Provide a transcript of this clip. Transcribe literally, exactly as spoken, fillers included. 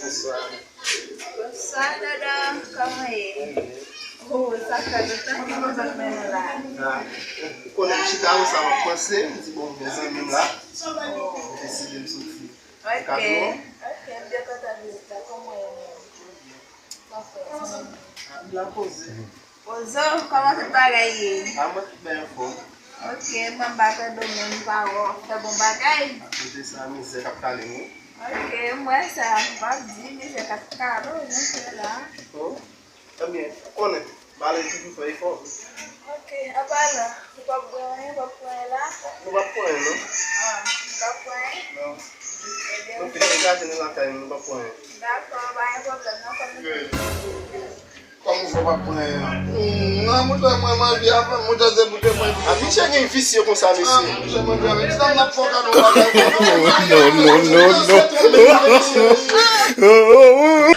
Bonswa. Bonswa, Dodo. Kòman ye? Oh, sa fè lontan ke m pa wè nou la. Ah, ou konnen m chita, wè sa m ap panse. M di, bon, gen zanmi m la. M deside m soti. Ok. Ok, m byen kontan vizit la. Kòman ye menm? Sa fè? M la poze. Poze w, kòman tout bagay ye? A mwen tout byen anfòm. Ok, mwen m pa tande w menm, m pa wè w ap fè bon bagay. Akote sa, mizè k ap kale m wi. Ok, m wè sa, m ap di, mizè k ap kale w, mwen se la. Oh, ebyen, ou konnen, m ale toujou fè efò. Ok, an palan, ou p ap bwè anyen, ou p ap pran anyen la? Nou p ap pran anyen non. Ah, nou p ap pran anyen? Non. Ebyen, nou fin degaje nou lakay nou, nou p ap pran anyen. Dakò, pa gen pwoblèm non, fò nou Kòm ou fè w ap pran anyen an? Hmm, nan mouton mwen manje avan, mouton se pou te manje. A, misye gen visye konsa, mesye. Mouton manje avan. Ti dam n ap fè w kado bagay. No, no, no, no.